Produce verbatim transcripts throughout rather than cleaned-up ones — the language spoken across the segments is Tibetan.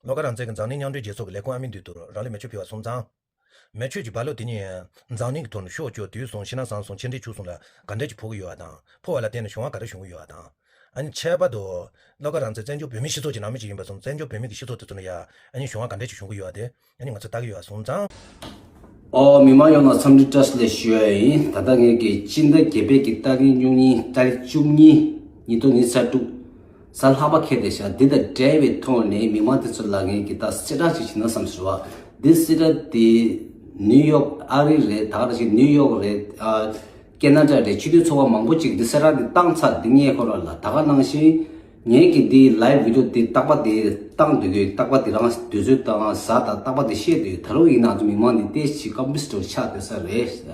བློ་དགའ་རང་བཙན་གྱི་འཛམ་གླིང་མཉམ་འབྲེལ་རྒྱལ་ཚོགས་ཀྱི་ལས་ཁུངས་ཨ་མི་འདུས་དུར་རང་ལུས་མེ་མཆོད་ཕུལ་བ་སོང་ཙང་། མེ་མཆོད་ཀྱི་རྦ་ཀློག་དེ་ཉིད་འཛམ་གླིང་གི་ཐོག་ནས་ཤོག་བུ་བཅོས་དུས་གསུམ་ཕྱི་ནང་གསང་གསུམ་ཕྱི་འབྲེལ་བྱུག་གསུམ་ལ་ག་འདྲ་ཅིག་ཕོག་གི་ཡོད་པ་དང་། ཕོག་པ་ལ་བརྟེན་ནས་གཞུང་བ་ག་འདྲ་བྱུང་གི་ཡོད་པ་དང་། ཨ་ནི་ཁྱད་པར་དུ། བློ་དགའ་རང་བཙན་བཙན་བྱོལ་བོད་མིའི་སྤྱི་ཚོགས་ཀྱི་ནང་མི་ཅིག་ཡིན་པ་སོང་བཙན་བྱོལ་བོད་མི་གི་སྤྱི་ཚོགས་དེ་ཚོ་ལ་ཡ་ཨ་ནི་གཞུང་བ་ག་འདྲ་ཅིག་བྱུང་གི་ཡོད་པ་དེ་ཨ་ནི་ང་ཚོས་ལྟ་གི་ཡོད་པ་སོང་ཙང་། ཨོ། མི་མང་ཡོངས་ལ་འཚམས་འདྲི་བཀྲ་ཤིས་བདེ་ལེགས་ཞུ་ཡ་ཡིན། ད་ལྟ་ངེད་ཀྱིས་སྤྱི་ཟླ་བརྒྱད་པའི་གི་ཏ་རིག་བཅུ་གཉིས་ཏ་རིག་བཅུ་གཉིས་ཉིས་སྟོང་ཉི་ཤུ་རྩ་དྲུག་གཟའ་ལྷག་པ་འཁེལ་བསྡད་ཤག་འདི་དང་འབྲེལ་བའི་ཐོག་ནས་མི་མང་དེ་ཚོ་ལ་ངེད་ཀྱིས་ད་གསལ་བསྒྲགས་ཅིག་བྱེད་ན་བསམ་ཟེར་བ། འདི་གསལ་བསྒྲགས་དེ་ནིའུ་ཡོག་ཨ་རི་རེད། ད་ག་ནང་བཞིན་ནིའུ་ཡོག་རེད། ཨ། ཁེ་ན་ཌ་རེད། སྤྱི་མཐུན་ཚོགས་པ་མང་པོ་ཅིག་འདི་གསལ་བསྒྲགས་འདི་བཏང་ཚར། འདི་ངས་ཁོ་རང་ལ་ད་ག་ནང་བཞིན་ངེད་ཀྱིས་འདི་ལའིབ་བི་ཌི་ཡོ་འདི་རྟག་པ་འདི་བཏང་སྡོད་ཀྱི་ཡོད། རྟག་པ་འདི་རང་དུས་ཚོད་དང་གཟའ་དང་རྟག་པ་འདི་བཤད་སྡོད་ཡོད། ད་རུང་ཡིན་ནའང་མི་མང་འདི་ཏོག་ཙམ་ཀོན་ཕིའུ་སི་ཆགས་སྡོད་ས་རེད།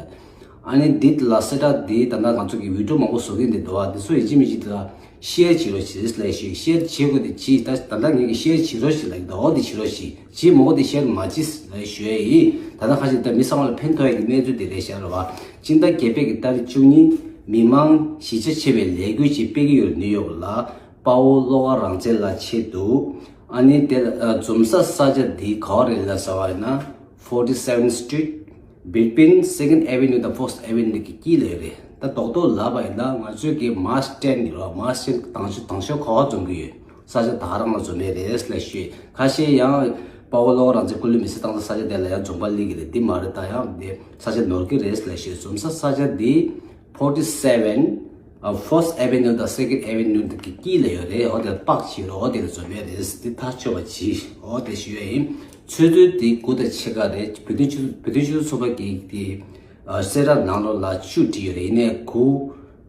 ཨ་ནི་འདི་ལ་གསལ་བསྒྲགས་འདི་ད་ལྟ་ང་ཚོ་གི་བི་ཌི་ཡོ་མང་པོ་བཟོ་གི་འདི་འདུག་ཨ། འདི་ཚོ་ཡིན་གཅིག་མིན་གཅིག་འདི་ལ་ཤེར་བྱེད་རོགས་བྱེད་ལབ་ཞུ། ཤེར་བྱེད་དགོས་འདི་བྱེད། ད་ད་ལྟ་ངེད་ཀྱིས་ཤེར་བྱེད་རོགས་བྱེད་ལབ་ཀྱི་འདུག་འོ་འདི་བྱེད་རོགས་བྱེད། བྱེད་མ་དགོས་འདི་ཤེར་མ་བྱེད་ལབ་ཞུ་ཡ་ཡིན། ད་ལྟ་ཁ་ཤས་ད་མི་ཚང་མ་ལ་ཕན་ཐོགས་ཡ་གི་གནས་ཚུལ་འདི་རེད་ཤག་རེད་བ། སྤྱི་ཟླ་བརྒྱད་པའི་གི་ཏ་རིག་བཅུ་གཉིས་མི་མང་གཞི་རྒྱ་ཆེ་བའི་ལས་འགུལ་ཅིག་སྤེལ་གྱི་ཡོད། ནིའུ་ཡོག་ལ་དཔའ་བོ་བློ་དགའ་རང་བཙན་ལགས་ཆེད་དུ། ཨ་ནི་དེ་ལ་འཛོམས་ས་ས་ཆ་འདི་ག་བ་རེད་ལབ་ཟེར་བ་ཡིན་ན། forty seventh Street between Second Avenue དང་First Avenue གི་དཀྱིལ་ལ་ཡོད་རེད། ད་རྡོག་རྡོག་ལབ་པ་ཡིན་ན་ང་ཚོའི་གི་March ten ཡོད་རེད། March ten དང་ཤོ་དང་ཤོ་ག་བ་འཛོམས་ཀྱི་ཡོད། ས་ཆ་ད་ག་རང་ལ་འཛོམས་ཡས་རེད་ལབ་ཞུས། ཁ་ཤས་ཡང་དཔའ་བོ་བློ་དགའ་རང་བཙན་སྐུ་ལུས་མེ་སྲེག་བཏང་ས་ས་ཆ་དེ་ལ་ཡང་འཛོམས་པ་སླེབས་ཀྱི་རེད། འདི་མ་རེད། ད་ཡང་འདི་ས་ཆ་ནོར་གྱི་རེད་ལབ་ཞུས། འཛོམས་ས་ས་ཆ་འདི་forty seven First Avenue དང་Second Avenue གི་དཀྱིལ་ལ་ཡོད་རེད། འོ་དེར་པག་བྱེད་རོགས། འོ་དེ་ལ་འཛོམས་ཡས་རེད། འདི་ཐག་ཆོད་པ་གྱིས། འོ་དེ་ཞུ་ཡས་ཡིན། ཆུ་ཚོད་འདི་དགུ་དང་ཕྱེད་ཀ་རེད། བོད་དོན་ཆུ་བོད་དོན་ཆུ་ཚོད་ཚོགས་པ་གི་དེ་གསལ་བསྒྲགས་ནང་ལོགས་ལ་བཅུ་བྲིས་ཡོད་རེད། ཡིན་ནའི་དགུ་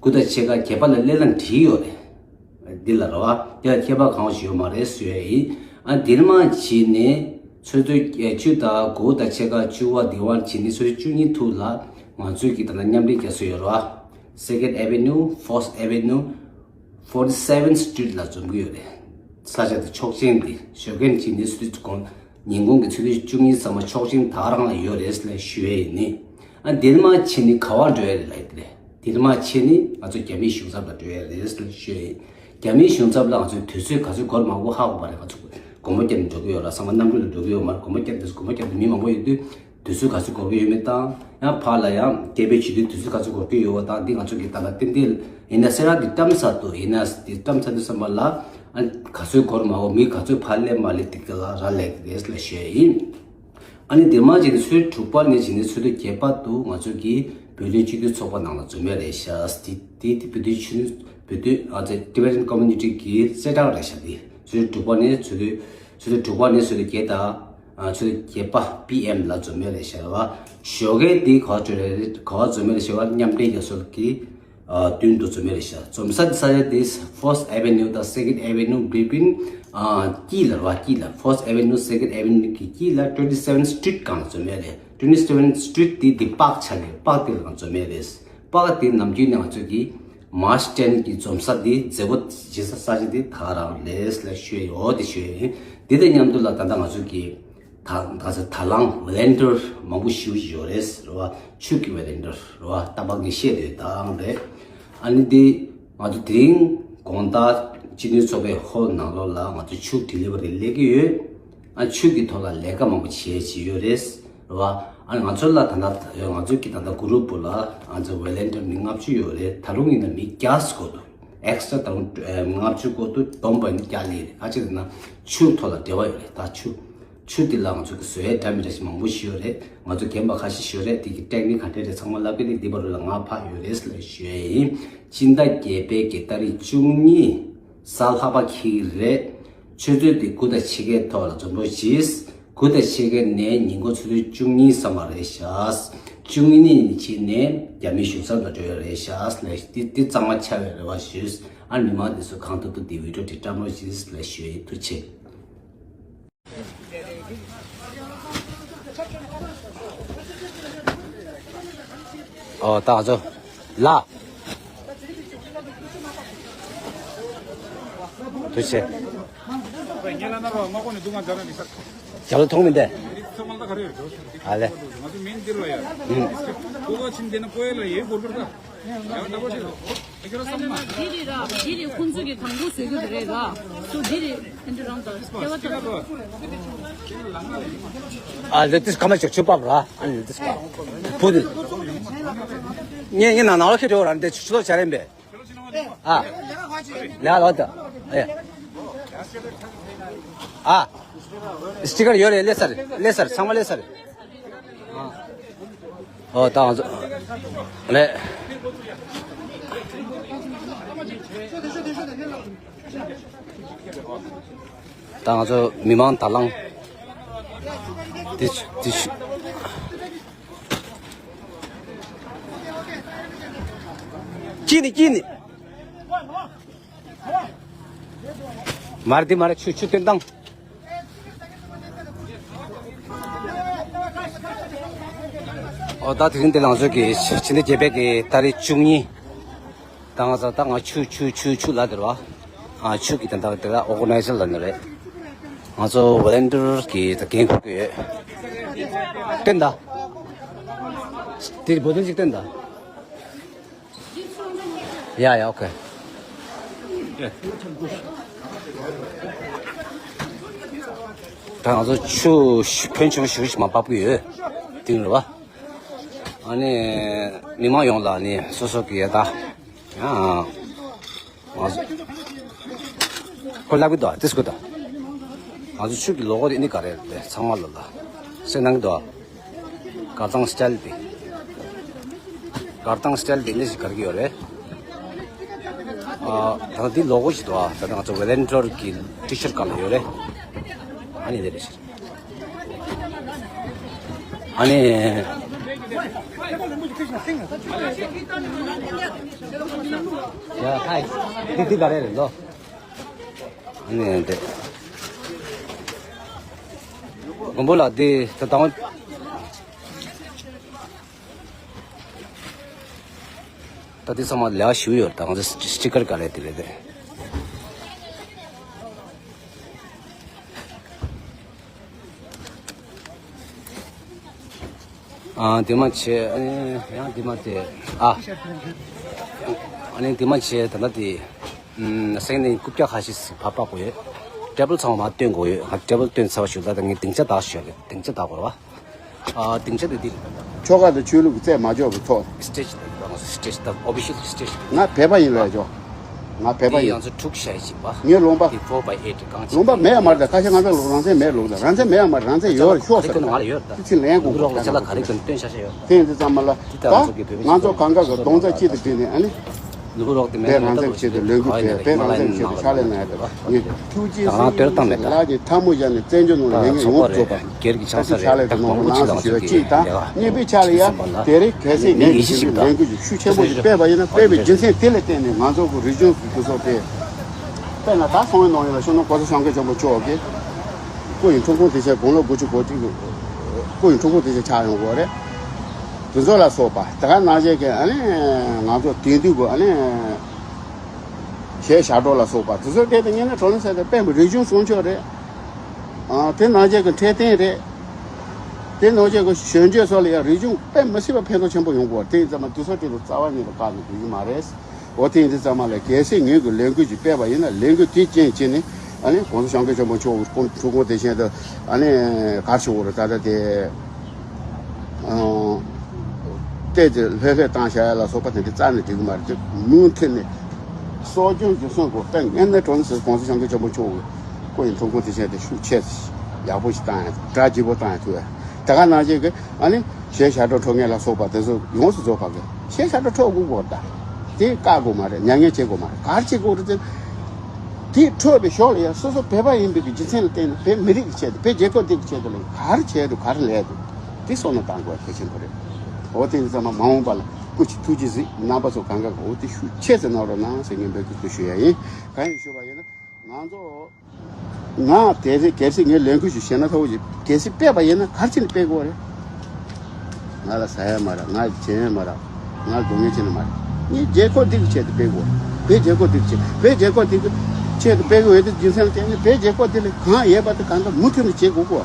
དགུ་དང་ཕྱེད་ཀ་བརྒྱད་པ་ལ་སླེབས་ན་འགྲིག་ཡོད་རེད། འདི་ལ་རེད་བ། དེ་ལ་ཁྱད་པར་གང་ཞིག་ཡོད་མ་རེད་ཟེར་ཡ་ཡིན། ཨ་འདིར་མ་བྱས་ནས་ཆུ་ཚོད་བཅུ་དང་དགུ་དང་ཕྱེད་ཀ་བཅུ་པ་འདི་བར་བྱས་ནས་ཆུ་ཚོད་བཅུ་གཉིས་ཐུག་ལ་ང་ཚོས་ཀྱི་ད་ལྟ་མཉམ་འབྲེལ་རྒྱག་སྲོལ་ཡོད་རེད་བ། Second Avenue, First Avenue, forty seventh Street ལ་འཛོམས་ཀྱི་ཡོད་རེད། ས་ཆ་དེ་ཆོག་མཆན་དེ་ཞོགས་ཀས་ཕྱིན་ནས་སུ་དུས་གོང་ཉིན་གུང་གི་ཆུ་ཚོད་བཅུ་གཉིས་ཙམ་པ་ཆོག་མཆན་ད་རང་ལ་ཡོད་རེད་ལབ་ཞུ་ཡས་ཡིན་ནི། ཨ་འདིར་མ་ཕྱིན་ནི་ག་བར་འགྲོ་ཡས་རེད་ལབ་ཡས་དེ་རེད། འདིར་མ་ཕྱིན་ནི་ང་ཚོ་རྒྱ་མིའི་གཞུང་ཚབ་ལ་འགྲོ་ཡས་རེད་ལབ་ཞུ་ཡས་ཡིན། རྒྱ་མིའི་གཞུང་ཚབ་ལ་ང་ཚོས་དུས་ཚོད་ག་ཚོད་འགོར་མ་འགོར་ཧ་གོ་བ་རེད། ང་ཚོ་སྒོར་མོ་བརྒྱབ་ནས་འགྲོ་གི་ཡོད་ར། ཚང་མ་གནམ་གྲུ་ལ་འགྲོ་གི་ཡོད་མ་རེད། སྒོར་མོ་བརྒྱབ་དུས་སྒོར་མོ་བརྒྱབ་དུས་མི་མང་པོ་ཡོད་དུས། དུས་ཚོད་ག་ཚོད་འགོར་གྱི་ཡོད་མེད་དང་། ཡང་ཕར་ལ་ཡང་སྐད་འབོད་བྱེད་དུས་དུས་ཚོད་ག་ཚོད་འགོར་གྱི་ཡོད་པ་དང་། འདི་ང་ཚོ་གི་ད་ལ་ཏན་ཏན་ཡིན་ན་གསལ་བསྒྲགས་འདི་བཀྲམ་ཚར་འདུག་ཡིན་ན་འདི་བཀྲམ་ཚར་དུས་ཙམ་པ་ལ་ཨ་ག་ཚོད་འགོར་མ་འོ་མི་ག་ཚོད་ཕར་སླེབས་མ་སླེབས་འདི་ག་ལ་རག་ལས་ཀྱི་རེད་ལབ་ཞུ་ཡ་ཡིན། ཨ་ནི་འདིར་མ་བྱས་ནས་ཆུ་ཚོད་དྲུག་པ་ནས་བྱས་ནས་ཆུ་ཚོད་བརྒྱད་པ་དུ་ང་ཚོ་གི་བོད་དོན་སྤྱི་མཐུན་ཚོགས་པ་ནང་ལ་འཛོམས་ཡ་རེད་ཤག་འདི་འདི་འདི་བོད་དོན་ཆུ་བོད་དོན་ཨ་ཙི་Tibetan Community གི་གསལ་བསྒྲགས་རེད་ཤག་འདི་ཆུ་ཚོད་དྲུག་པ་ནས་ཆུ་ཚོད་ཆུ་ཚོད་དྲུག་པ་ནས་ཆུ་ཚོད་བརྒྱད་དང་། ཨ་ཆུ་ཚོད་བརྒྱད་པ་པི་ཨེམ་ལ་འཛོམས་ཡས་རེད་ཤག་རེད་བ། ཞོགས་ཀས་འདི་ག་བར་འགྲོ་རེད། ག་བར་འཛོམས་ཡས་རེད་ཤག་བ། མཉམ་འབྲེལ་རྒྱལ་ཚོགས་ཀྱི་ཨ་མདུན་དུ་འཛོམས་ཡས་རེད་ཤག་འཛོམས་ས་འདི་ས་ཆ་འདི་First Avenue དང་Second Avenue between ཨ་དཀྱིལ་ལ་རེད་བ། དཀྱིལ་ལ། First Avenue Second Avenue གི་དཀྱིལ་ལ་twenty seventh Street སྒང་ལ་འཛོམས་ཡས་རེད། twenty seventh Street འདི་འདི་པག་ཆགས་ནས་པག་འདི་ལ་འཛོམས་ཡས་རེད། པག་འདི་ནམ་རྒྱུན་ནས་ང་ཚོ་གི་March ten གི་འཛོམས་ས་འདི་མཛད་སྒོ་བྱེད་ས་ས་ཆ་འདི་ད་ག་རང་རེད་ལབ་ཞུ་ཡས་ཡོད། འོ་དེ་ཞུ་ཡས་ཡིན། འདི་དང་མཉམ་དུ་ལ་ད་ལྟ་ང་ཚོ་གི་ད་ད་ད་ལང་ཝོ་ལན་ཊིར་མང་པོ་ཞེ་པོ་ཅིག་ཡོད་རེད་རེད་བ། ཆུ་གི་ཝོ་ལན་ཊིར་རེད་བ། རྟག་པར་ངས་བཤད་ཡོད་དང་རེད། ཨ་ནི་འདི་ང་ཚོ་དེ་རིང་དགོང་དག་སྤྱི་མཐུན་ཚོགས་པའི་ཧོལ་ནང་ལོགས་ལ་ང་ཚོ་ཆུ་ཌི་ལི་ཝ་རི་སླེབས་ཀྱི་ཡོད། ཨ་ཆུ་གི་ཐོག་ལ་ལས་ཀ་མང་པོ་བྱེད་བྱེད་ཡོད་རེད། རེད་བ། ཨ་ང་ཚོ་ལ་ད་ལྟ་ང་ཚོའི་གི་ད་ལྟ་གུ་རུབ་པོ་ལ་ང་ཚོ་ཝོ་ལན་ཊིར་མི་ལྔ་བཅུ་ཡོད་རེད། ད་རུང་ཡིན་ན་མི་བརྒྱ་སྐོར་འདུག་ཨེག་སི་ཊ་ད་རུང་ལྔ་བཅུ་སྐོར་འདུག་བསྡོམས་པ་ཡིན་ན་བརྒྱ་སླེབས་རེད། ཨ་ཅེ་ད་ན་ཆུ་ཐོག་ལ་འབྲེལ་བ་ཡོད་རེད། ད་ཆུ་ཆུ་དེ་ལ་ང་ཚོ་གི་བཟོ་ཡས་འདྲ་མི་འདྲ་ཞིག་མང་པོ་ཞིག་ཡོད་རེད། ང་ཚོ་རྒན་པ་ཁ་ཤས་ཤིག་ཡོད་རེད། དེ་གི་ཊེག་ནིག་ག་འདྲས་རེད་ཚང་མ་ལབ་ཀྱི་རེད། འདི་བར་དུ་ལ་ང་ཕར་ཡོད་རེད་ལབ་ཞུ་ཡས་ཡིན། སྤྱི་ཟླ་བརྒྱད་པའི་གི་ཏ་རིག་བཅུ་གཉིས་གཟའ་ལྷག་པ་འཁེལ་གྱི་རེད། ཆུ་ཚོད་དེ་དགུ་དང་ཕྱེད་ཀའི་ཐོག་ལ་འཛོམས་རོགས་གྱིས། དགུ་དང་ཕྱེད་ཀ་ནས་ཉིན་གུང་ཆུ་ཚོད་བཅུ་གཉིས་ཙམ་པ་རེད་ཤག་བཅུ་གཉིས་ནས་ཕྱིན་ནས་རྒྱ་མིའི་གཞུང་ཚབ་ལ་འགྲོ་ཡ་རེད་ཤག་ལབ་འདི་འདི་གཙང་མ་ཆགས་པའི་རེ་བ་ཞུས། ཨ་མི་མང་འདི་ཚོ་གང་ཐུབ་ཐུབ་འདི་བི་ཌི་ཡོ་འདི་བཀྲམ་རོགས་གྱིས་ལབ་ཞུ་ཡི། ཐུགས་རྗེ་ཆེ། ཨོ་ད་ང་ཚོ་ལ། ཐུགས་རྗེ་ཆེ། རྒྱ་ལོ་མཐོང་མི་འདུག་ཚང་མ་ལ་ག་རེ་ཡོད། ཨ་ལེ། ང་ཚོ་མིན་འདིར་བ་ཡ། ཨུམ། ཀོ་ཀ་ཆིན་དེ་ན་ཀོ་ཡ་ལ་ཡེ་གོར་གོར་ད། ཡང་ད་པོ་ཆེ་ལ། ཨེ་ཁྱོད་ར་སམ་མ། འདི་རེད་ར། འདི་རེད། ཁོང་ཚོ་གི་དང་པོ་བཟོས་ཀྱི་རེད་ར། སོ་འདི་རེད། ཨེ་འདི་རང་ད་སྐྱེ་བ་ད། ཨ་ལེ་ཏིས་ཁ་མ་ཅིག་ཆུ་པབ་ར། ཨ་ལེ་ཏིས་ཁ། བུ་དེ། ངས་ངས་ནང་ནང་ལ་ཁྱེར་འགྲོ་ར་འདི་ཆུ་ལོག་བྱ་རན་པས། ཨ། ལ་ལ་ད། ཨེ། ཨ། སི་ཊི་ཀར་ཡོད་རེད། ལེ་སར་ལེ་སར་ཚང་མ་ལེ་སར། ཨོ་ད་ང་ཚོ། ལེ། ད་ང་ཚོ་མི་མང་དང་བླངས། དེ་དེ། ཅི་ནི་ཅི་ནི། མར་དི་མར་ཆུ་ཆུ་ཏན་དང་། ཨོ་ད་དེ་རིང་འདི་ལང་ཚོ་གི་ཕྱི་ཟླ་བརྒྱད་པའི་གི་ཏ་རིག་བཅུ་གཉིས། ད་ང་ཚོ་ད་ང་ཆུ་ཆུ་ཆུ་ཆུ་ལ་དེར་བ། ཨ་ཆུ་གི་དན་ད་དེ་ལ་ཨོ་གོ་ནའི་ཟར་ལ་ནི་རེད། ང་ཚོ་ཝོ་ལན་ཊིར་གི་ད་འགན་འཁུར་གི་ཡོད། སྟོན་ད། དེ་བོ་དོན་ཅིག་སྟོན་ད། ཡ་ཡ་ཨོ་ཁེ། ད་ང་ཚོ་ཆུ་ཕོན་ཆུང་ཞུ་ཞིག་མ་འབབ་གི་ཡོད། དེ་རེད་བ། ཨ་ནི་མི་མང་ཡོངས་ལ་ནི་སོ་སོ་གི་ཡ་ད། ཡ། ང་ཚོ་ཁོ་ལབ་གི་འདུག་ཏིས་ཁོ་ད། ང་ཚོ་ཆུ་གི་ལོ་གོ་དེ་ནི་ག་རེ་རེད་ཚང་མ་ལ་ལ་སེ་གནང་གི་འདུག་གར་ཐང་སི་ཊལ་དེ། གར་ཐང་སི་ཊལ་དེ་ནི་ཞིག་གར་གི་ཡོད་རེད། ཨ་ད་ནི་འདི་ལོ་གོ་ཞིག་འདུག་ད་ནི་ང་ཚོ་ཝོ་ལན་ཊིར་གི་ཊི་ཤར་ག་ལ་ཡོད་རེད། ཨ་ནི་དེ་རེད་ཤག་ཨ་ནི། ཡ་ཧའི། འདི་འདི་ག་རེ་རེད་ལོ། ཨ་ནི་འདི། མགོན་པོ་ལགས་འདི་ད་དང་། ད་འདི་ཚང་མ་ལས་ཞུ་ཡོད་དང་སི་ཊི་ཀར་ག་རེ་དེ་རེད་དེ། ཨ་འདི་མ་བྱས། ཨ་ནི་ཡང་འདི་མ་དེ། ཨ་ཨ་ནི་འདི་མ་བྱས་ད་ལྟ་དེ། ཨུམ་སེང་ནི་རྐུབ་བཀྱག་ཁ་ཤས་ཕར་ཕབ་དགོས་ཡོད། ཊེ་བལ་ཚང་མ་སྟོན་དགོས་ཡོད། ང་ཊེ་བལ་སྟོན་ཚར་བ་ཞུ་ད་ད་ངས་སྡིངས་ཆ་བདག་ཞུ་ཡ་སྡིངས་ཆ་བདག་དགོས་རེད་བ། ཨ་སྡིངས་ཆ་དེ་འདི་རེད། ཆོལ་ཁ་དང་ཆོས་ལུགས་ཀྱི་རྩད་མ་འཇོག་པའི་ཐོག་ནས། སི་ཊེ་ཇི་དང་སི་ཊེ་ཇི་དང་ཨོ་ཕི་ཤལ་སི་ཊེ་ཇི་དང་། ང་བོད་པ་ཡིན་ལབ་ཆོག་ང་བོད་པ་ཡིན། ང་ཚོ་དྲུག་བྱས་ཤིག་པ། ངའི་ལུང་པ། དེ་ཕོར་བའི་ཨེ་ཊི་གང་ཅི། ལུང་པ་མེད་ཡ་མ་རེད། ད་ཁ་ཤས་ང་ཚོ་ལུང་རང་བཙན་མེད་ལུགས་དང་རང་བཙན་མེད་ཡ་མ་རེད། རང་བཙན་ཡོད་རེད་ཤོག་ཟེར་ང་ལ་ཡོད་ད། དེ་ཚིག་ལན་དགོས་ལུག་རོགས་ལ་ཅ་ལག་ག་རེ་གང་སྟོན་ཤ་ཤ་ཡོད། དེ་ཡིན་དུས་ཙམ་མ་ལ་ད་ང་ཚོ་གང་ག་གི་གདོང་རྩ་གཅིག་ཏུ་བསྒྲིལ་ནས་ཨ་ནི། ནུ་རོགས་དེ་མེད་བོད་རང་བཙན་ཆེད་དུ་ལས་འགུལ་སྤེལ། བོད་རང་བཙན་ཆེད་དུ་ཕྱག་ལས་གནང་ཡ་དེ་ངས་ཐུགས་རྗེ་གཟིགས་ཡིན་ལགས་ཀྱི་ཐལ་མོ་སྦྱར་ནས་བཙན་བྱོལ་ནང་ལ་ལས་འགན་ཡོངས་རྫོགས་པ། ད་ཕྱག་ལས་དུ་གནང་རོགས་གནང་ཞེས་ཞུ་བ་གཅིག་དང་། གཉིས་པའི་ཆ་ལ་ཡ་དེ་རིང་གལ་སྲིད་ངས་ཀྱི་ལས་འགུལ་ཞིག་ཤུགས་ཆེན་པོ་ཞིག་སྤེལ་བ་ཡིན་ན། སྤེལ་བའི་རྒྱུ་མཚན་དེ་ལ་བརྟེན་ནས་ང་ཚོ་གི་རིག་གཞུང་གི་སྐུ་ཚབ་དེ་དཔེར་ན་ད་སོང་བའི་ནང་ཡིན་ལ་ཤོང་ན་གོང་ས་སྐྱབས་མགོན་ཆེན་པོ་མཆོག་གིས་སྐུ་ཡི་འཁྲུངས་སྐར་དེ་ཆེད་དགུང་ལོ་དགུ་བཅུ་གོ་གཅིག་གི་སྐུ་ཡི་འཁྲུངས་སྐར་དེ་ཆེད་ཆགས་ཡོང་གི་རེད། དེ་ཚོ་ལ་སོགས་པ་དེ་ག་ནང་བཞིན་གྱི་ཨ་ནི་ང་ཚོ་དེང་དུས་ཀྱི་ཨ་ནི་གཞས་ཞབས་བྲོ་ལ་སོགས་པ་དེ་ཚོ་སྤྲད་དེ་ངས་ནི་བགྲོ་གླེང་ཟེར་ཏེ་དཔེ་མི་རིག་གཞུང་སྲུང་སྐྱོབ་རེད། ཨ་དེ་ནང་བཞིན་གྱི་འཕྲོད་བསྟེན་རེད། དེ་ནང་བཞིན་གྱི་གཞོན་སྐྱེས་ཚོ་ལ་ཡང་རིག་གཞུང་དཔེ་མི་སྲིད་པ་ཕན་ཐོགས་ཆེན་པོ་ཡོང་གི་རེད། དེ་ཡིན་ཙང་མ་དེ་ཚོ་སྤྲད་དུ་རྩ་བ་ཉིད་དུ་བཀག་ནས་འགྲོ་གི་མ་རེད། འོ་དེ་ཡིན་དུས་ཙམ་མ་ལ་གལ་སྲིད་ངོས་ཀྱི་ལས་འགུལ་ཅིག་སྤེལ་བ་ཡིན་ན་ལས་འགུལ་དེའི་རྐྱེན་བྱས་ནས་ཨ་ནི་༸གོང་ས་༸སྐྱབས་མགོན་ཆེན་པོ་མཆོག་གི་སྐུ་འཁྲུངས་སྐར་དེ་བཞིན་དུ་ཨ་ནི་ག་རེ་ཞུ་དགོས་རེད། ད་ལྟ་དེ་ཨ་བལྟས་ཏེ་ལྷོད་ལྷོད་བཏང་བཞག་ཡ་ལ་སོགས་པ་དེ་འདྲ་རྩ་ནས་འགྲིག་གི་མ་རེད། དེ་མུ་མཐུད་ནས་གསོ་སྐྱོང་རྒྱུན་སྲུང་དགོས། དཔེ་ངན་ནས་གྲོངས་ཟེར་༸གོང་ས་༸སྐྱབས་མགོན་ཆེན་པོ་མཆོག་གི་སྐུ་ཡི་འཁྲུངས་སྐར་དེ་བཞིན་དུ་ཤུགས་ཆེ་ཡག་པོ་ཞིག་བཏང་ཡ་གྲ་རྒྱས་པོ་བཏང་ཡ་ཐུབ་ཡ། དེ་ག་ནང་བཞིན་གྱི་ཨ་ནི་གཞས་ཞབས་བྲོ་འཁྲབ་མཁན་ལ་སོགས་པ་དེ་ཚོ་ཡོངས་སུ་རྫོགས་པ་གི་གཞས་ཞབས་བྲོ་འཁྲབ་དགོས་དགོས་རེད། ད་དེ་བཀག་དགོས་མ་རེད། མྱ་ངན་བྱེད་དགོས་མ་རེད། ག་རེ་བྱེད་དགོས་རེད་ཟེར་ན། དེ་འཁྲབ་པའི་ཞོར་ལ་ཡང་སོ་སོ་བོད་པ་ཡིན་པའི་གི་རྒྱུ་མཚན་ལ་བརྟེན་ནས་བོད་མི་རིགས་ཀྱི་ཆེད་དུ་བོད་རྒྱལ་ཁབ་འདི་གི་ཆེད་དུ་ལ་ག་རེ་བྱས་འདུག་ག་རེ་ལས་འདུག་དེ་བསམ་བློ་གཏང་དགོས་གལ་ཆེན་པོ་རེད། འོ་དེ་ཡིན་ཙང་མ་མ་འོངས་པ་ལ་སྐུ་མཁྱེན་ཐུགས་རྗེ་གཟིགས། རྣམ་པ་ཚོ་གང་ག་གི་འོ་དེ་ཤུགས་ཆེ་ཙམ་གནང་རོགས་གནང་ཟེར་ངས་འབོད་སྐུལ་ཞུ་ཡ་ཡིན། གང་ཡིན་ཞུས་པ་ཡིན་ན་ང་ཚོ། ང་དེ་རེད། གལ་སྲིད་ངས་ལས་འགུལ་ཞིག་བྱས་ན་ཐོག་ཅིག་གལ་སྲིད་སྤེལ་བ་ཡིན་ན་ག་རེ་བྱས་ནས་སྤེལ་དགོས་རེད། ང་ལ་ཟ་ཡ་མ་རག་ང་ལ་བྱེད་ཡ་མ་རག་ང་ལ་སྡུག་བསྔལ་བྱེད་ནི་མ་རེད། ངས་རྒྱལ་ཁབ་འདི་གི་ཆེད་དུ་སྤེལ་དགོས། བོད་རྒྱལ་ཁབ་འདི་གི་ཆེད། བོད་རྒྱལ་ཁབ་འདི་གི་ཆེད་དུ་སྤེལ་དགོས་ཡོད་དུས་རྒྱུ་མཚན་ལ་བརྟེན་ནས་བོད་རྒྱལ་ཁབ་འདི་ལ་གང་ཡོད་པ་དེ་གང་ག་མུ་མཐུད་ནས་བྱེད་དགོས་གོ།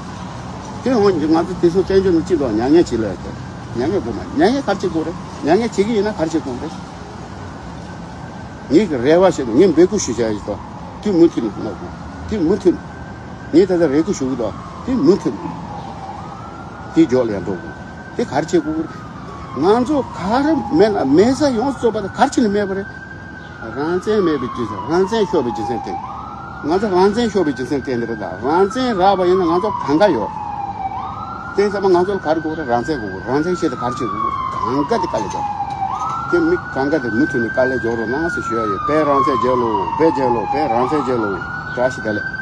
དེ་འོང་ང་ཚོ་དེ་ཚོ་བཙན་བྱོལ་ནང་སྤྱི་ཚོགས་མྱ་ངན་བྱེད་ལ་ཡོད་དེ། མྱ་ངན་དགོས་མ་མྱ་ངན་ག་རེ་བྱེད་དགོས་རེད། མྱ་ངན་བྱེད་ཀྱི་ཡིན་ན་ག་རེ་བྱེད་དགོས་རེད། ངས་ཀྱི་རེ་བ་བྱེད་དོ། ངས་འབོད་སྐུལ་ཞུ་བྱ་ཡི་དོ། དེ་མུ་མཐུད་ནས་གནང་དགོས། དེ་མུ་མཐུད་ནས། ངས་ད་ལྟ་རེ་སྐུལ་ཞུ་གི་དོ། དེ་མུ་མཐུད་ནས། དེ་མགྱོགས་ལ་ཡང་འགྲོ་དགོས། དེ་ག་རེ་བྱེད་དགོས་རེད། ང་ཚོ་ག་རེ་མེད་ན་མེད་ས་ཡོངས་སུ་རྫོགས་པ་དེ་ག་རེ་བྱས་ནས་མེད་པ་རེད། རང་བཙན་མེད་པའི་རྒྱུ་མཚན། རང་བཙན་ཤོར་བའི་རྒྱུ་མཚན་དེ། ང་ཚོ་རང་བཙན་ཤོར་བའི་རྒྱུ་མཚན་དེ་འདི་རེད་ད། རང་བཙན་རག་པ་ཡིན་ན་ང་ཚོ་གང་ག་ཡོད། དེ་ཚང་མ་ང་ཚོ་ལ་ག་རེ་དགོས་རེད། རང་བཙན་དགོས་རེད། རང་བཙན་ཆེད་དུ་ག་རེ་བྱེད་དགོས་རེད། གང་ག་དེ་དཀའ་ལས་རྒྱག་དེ་མི་གང་ག་དེ་མུ་མཐུད་ནས་དཀའ་ལས་རྒྱག་རོགས་གནང་ཟེར་ཞུ་ཡ་ཡོད། བོད་རང་བཙན་རྒྱལ་ལོ། བོད་རྒྱལ་ལོ། བོད་རང་བཙན་རྒྱལ་ལོ། བཀྲ་ཤིས་བདེ་ལེགས།